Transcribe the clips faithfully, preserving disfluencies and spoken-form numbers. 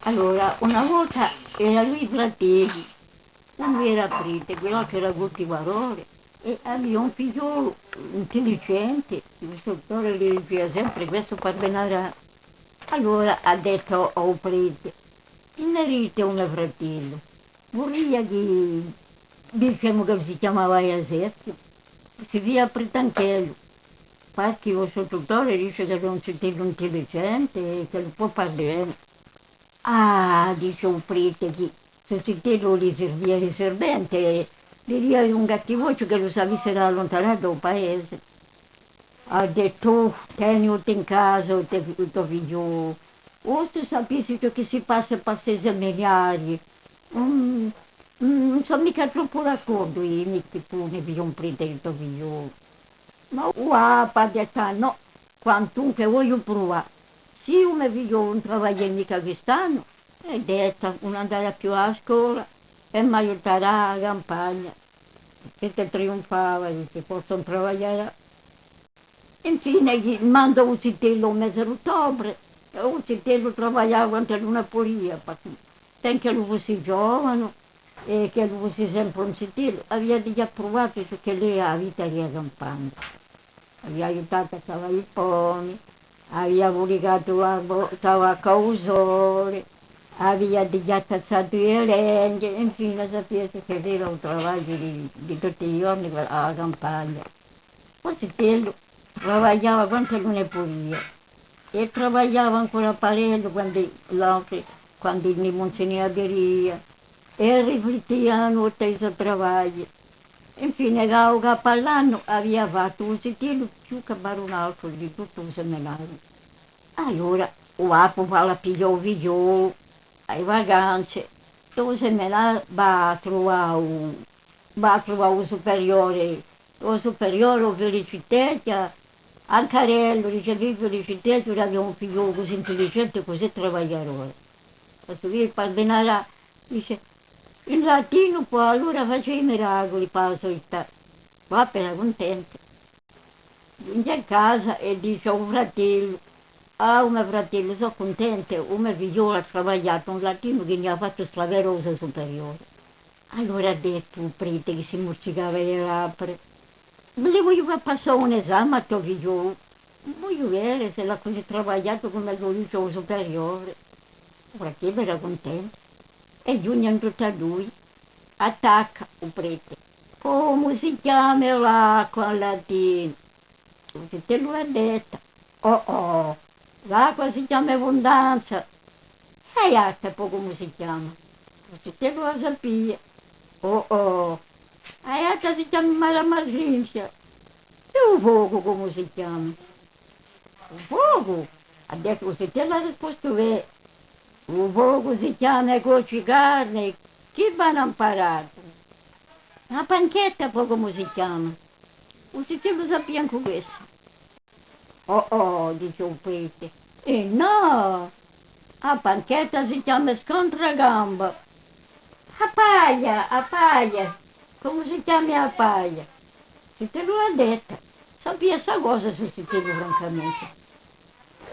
Allora, una volta eranu dui fratelli, unu era prete, quell'altru era cultivadore, è avia un figliolu intelligente, u so dottore li dicia sempre: "Questu par bè andà." Allora hà dettu à u prete: "Chì ne dite à u me fratellu? Vuleria chì, dicemu ch'ellu si chjamava Eserchio, si fia prete anch'ellu, parchì u so dottore dice ch'ellu hè un zitellu intelligente è ch'ellu pò fà bè." "Ah," dice u prete, chì stu zitellu li sirvia di sirvente, li didia un cattivucciu ch'ellu s'avissi da alluntanà da u paese. Hà dettu: "Tenilu in casa, u to, u to figliolu. O, s'è sapissi ciò chì si passa pà sti seminarii, ùn, ùn sò micca troppu d'accordu eiu, micca tù, ne figliolu, un prete di to figliolu." Ma u babbu hà dettu: "Ah nò, quantunque vogliu pruvà. S'è u me figliolu ùn travaglia micca quist'annu, hè detta, ùn andarà più à a scola è m'aiutarà à a campagna." È u prete triunfava, dice: "Forse ùn travagliarà." Infine, chì manda u zitellu u mese d'uttobre, è u zitellu travagliava quant'ellu ne pudia, parchì, tantu ch'ellu fussi giovanu è ch'ellu fussi sempre un zitellu, avia digià pruvatu ciò ch'ellu era a vita di a campagna. Avia aiutatu à salà i pomi, avia fuligatu a vo-, a vacca à u sole, avia digià tazzatu e legne, infine sapia ciò ch'ellu era u travagliu di, di tutti i ghjorni à a campagna. U zitellu travagliava quant'ellu ne pudia, è travagliava ancora parellu quandu l'altri, quandu ùn si ne avvidia, è riflittia a notte à i so travagli. Infine, chì à capu à l'annu avia fattu u zitellu più chè barunaltru di tuttu u seminariu. Allora u babbu fala piglià u figliolu à e vacanze, è u seminariu và à truvà u, và à truvà u superiore, u superiore u feliciteghja, ancarellu, dice: "Vi feliciteghju d'avè un figliolu cusì intelligente, cusì travagliadore." Questu quì par bè andà, dice, in latinu, po allora face i miraculi pà a so età. U babbu era cuntente. Ghjunghje in casa è dice à u fratellu: "Ah, o me fratellu, sò cuntente, u me figliolu hà travagliatu in latinu chì ni hà fattu straveru u so superiore." Allora hà dettu u prete chì si murzicava e labbra: "Li vogliu fà passà un esame à to figliolu. Vogliu vede s'ellu hà cusì travagliatu cum'ellu dice u superiore." U fratellu era cuntente. È ghjunghjenu tutti è dui. Attacca u prete: "Cumu si chjama l'acqua in latinu?" U zitellu hà dettu: "Oh, oh, l'acqua si chjama abundanza." "È a ghjatta po cumu si chjama?" U zitellu a sapia. "Oh, oh, a ghjatta si chjama mara maslingia." "È u focu cumu si chjama?" "U focu," hà dettu u zitellu, hà rispostu: "Bè, u focu si chjama cuoci carne, chì v'anu amparatu?" "A panchetta po cumu si chjama?" U zitellu sapia ancu quessu. "Oh, oh," dice u prete, "è nò, a panchetta si chjama scontragamba." "A paglia, a paglia, cumu si chjama a paglia?" U zitellu l'hà detta, sapia sta cosa stu zitellu, francamente.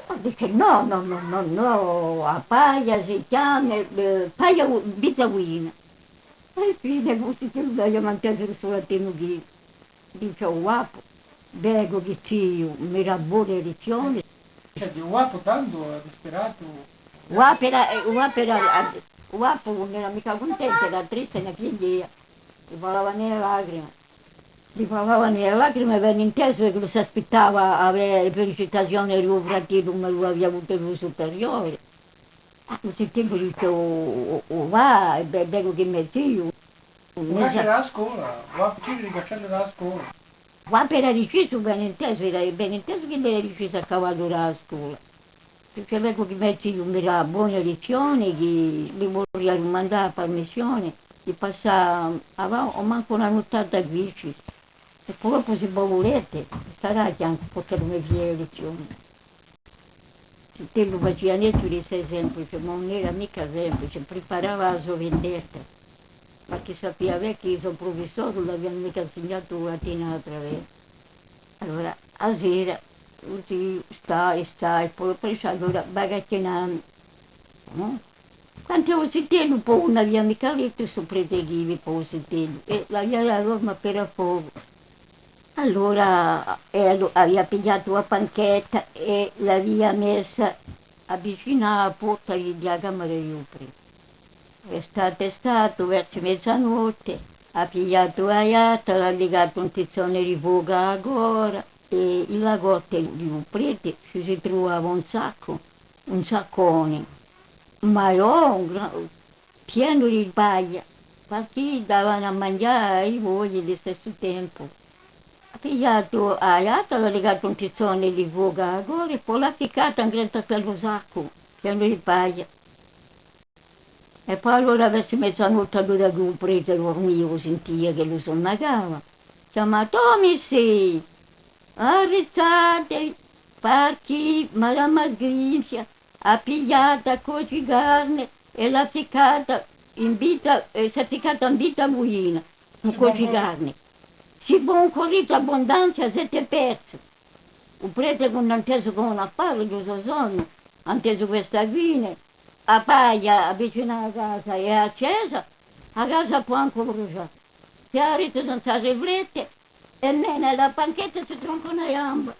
Ma dice: "Nò, nò, nò, nò, nò, a paglia si chjama, eh, paglia u-, bizzaghjina." È infine u zitellu l'avia intesu stu latinu chì dice u babbu: "Vecu chì ziu mi dà bone lizzione." Cioè, di u babbu tandu disperatu. U babbu era, eh, u babbu era, eh, u babbu ùn era micca cuntentu, era triste, ne pienghjia, li falavanu e lacrime. Li falavanu e lacrime, vene intesu ch'ellu s'aspittava à avè e felicitazione di u fratellu, cum'ellu avia avutu u superiore. Ah, u zitellu dice: "O, o, o, và, è bè, vecu chì me ziu." U babbu era à a scola, u babbu, u zitellu era à a scola. U babbu era dicisu, ben intesu, era ben intesu ch'ellu era dicisu à cavallu da a scola. Dice: "Vecu chì me ziu mi dà bone lizzione, chì li vuleria dumandà a parmissione di passà avà omancu una nuttata quì, è po dopu, s'è vo vulete, starà à chjancu, parchì mi fie e lizzione." Zitellu facia nettu di sè semplice, ma ùn era micca semplice, preparava a so vendetta, parchì sapia bè chì u so prufissore ùn l'avianu micca insignatu u latinu à a traversa. Allora, a sera, cusì, stà è stà, è po, po dice: "Allora, vacu à chinà mi." Nò? Quant'è u zitellu, po ùn avia micca lettu stu prete chì vivia po u zitellu, è l'avia da dorma per a fogu. Allora, è allo-, avia pigliatu a panchetta è l'avia messa avvicinà à a porta di, di a camera di u prete. Hè statu, hè statu versu mezanotte, hà pigliatu a ghjatta, l'hà ligatu un tizzone di focu à a gola, è in la corte di u prete ci si truvava un saccu, un saccone, maiò, un gra-, pienu di paglia, parchì davanu à manghjà à i boi à u listessu tempu. Hà pigliatu a ghjatta, l'hà ligatu un tizzone di focu à a gola è po l'hà ficcata indrentu à quellu saccu pienu di paglia. È po allora versu mezanotte, allora chì u prete durmia, u sintia ch'ellu sunnacava, chjamava: «O missè, arrizzate, parchì Madama Sgrinfia hà pigliatu à coce carne è l'hà ficcata in vita, è s'hè ficcata in vita buina, in coce carne. Si vo ùn currite abbundanza, site persu.» U prete, quandu hà intesu chì ùn hà fattu u so sonnu, hà intesu questa fine, a paglia avvicinata à a casa hè accesa, a casa pò ancu brusgià. S'hè arretu senza riflette è mena la panchetta è si tronca una ghjamba.